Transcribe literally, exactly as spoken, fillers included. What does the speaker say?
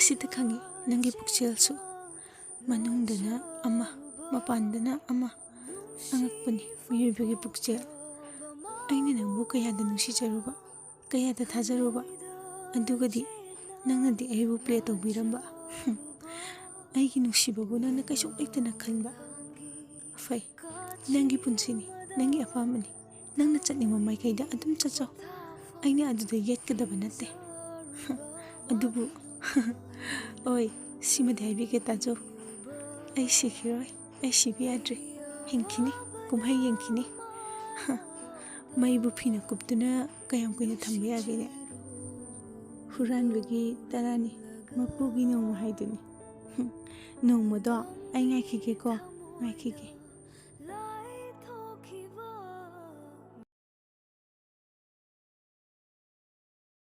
ꯁꯤꯗ ꯈꯪꯉꯤ ꯅꯪꯒꯤ ꯄꯨꯛꯆꯦꯜꯁꯨ꯫ ꯃꯅꯨꯡꯗꯅ ꯑꯃ, ꯃꯄꯥꯟꯗꯅ ꯑꯃ꯫ ꯑꯉꯛꯄꯅꯤ ꯃꯤꯑꯣꯏꯕꯒꯤ ꯄꯨꯛꯆꯦꯜ꯫ ꯑꯩꯅ ꯅꯪꯕꯨ ꯀꯌꯥꯗ ꯅꯨꯡꯁꯤꯖꯔꯨꯕ, ꯀꯌꯥꯗ ꯊꯥꯖꯔꯨꯕ, ꯑꯗꯨꯒꯗꯤ ꯅꯪꯅꯗꯤ ꯑꯩꯕꯨ ꯄ꯭ꯂꯦ ꯇꯧꯕꯤꯔꯝꯕ꯫ ꯍꯨꯝ, ꯑꯩꯒꯤ ꯅꯨꯡꯁꯤꯕꯕꯨ ꯅꯪꯅ ꯀꯩꯁꯨ ꯂꯩꯇꯅ ꯈꯟꯕ꯫ ꯐꯩ, ꯅꯪꯒꯤ ꯄꯨꯟꯁꯤꯅꯤ, ꯅꯪꯒꯤ ꯑꯄꯥꯝꯕꯅꯤ꯫ ꯅꯪꯅ ꯆꯠꯅꯤꯡꯕ ꯃꯥꯏꯀꯩꯗ ꯑꯗꯨꯝ ꯆꯠꯆꯧ꯫ ꯑꯩꯅ ꯑꯗꯨꯗ ꯌꯦꯠꯀꯗꯕ ꯅꯠꯇꯦ꯫ ꯑꯗꯨꯕꯨ, ꯑꯣꯏ, ꯁꯤꯃꯗꯤ ꯍꯥꯏꯕꯤꯒꯦ ꯇꯥꯖꯧ꯫ ꯑꯩ ꯁꯤꯈꯤꯔꯣꯏ, ꯑꯩ ꯁꯤꯕ ꯌꯥꯗ꯭ꯔꯤ꯫ ꯍꯤꯡꯈꯤꯅꯤ, ꯀꯨꯝꯍꯩ ꯌꯦꯡꯈꯤꯅꯤ꯫ ꯃꯩꯕꯨ ꯐꯤꯅ ꯀꯨꯞꯇꯨꯅ ꯀꯌꯥꯝ ꯀꯨꯏꯅ ꯊꯝꯕ ꯌꯥꯒꯦꯅꯦ? ꯍꯨꯔꯥꯟꯕꯒꯤ ꯇꯔꯥꯅꯤ, ꯃꯄꯨꯒꯤ ꯅꯣꯡꯃ ꯍꯥꯏꯗꯨꯅꯤ꯫ ꯅꯣꯡꯃꯗꯣ ꯑꯩ ꯉꯥꯏꯈꯤꯒꯦꯀꯣ, ꯉꯥꯏꯈꯤꯒꯦ꯫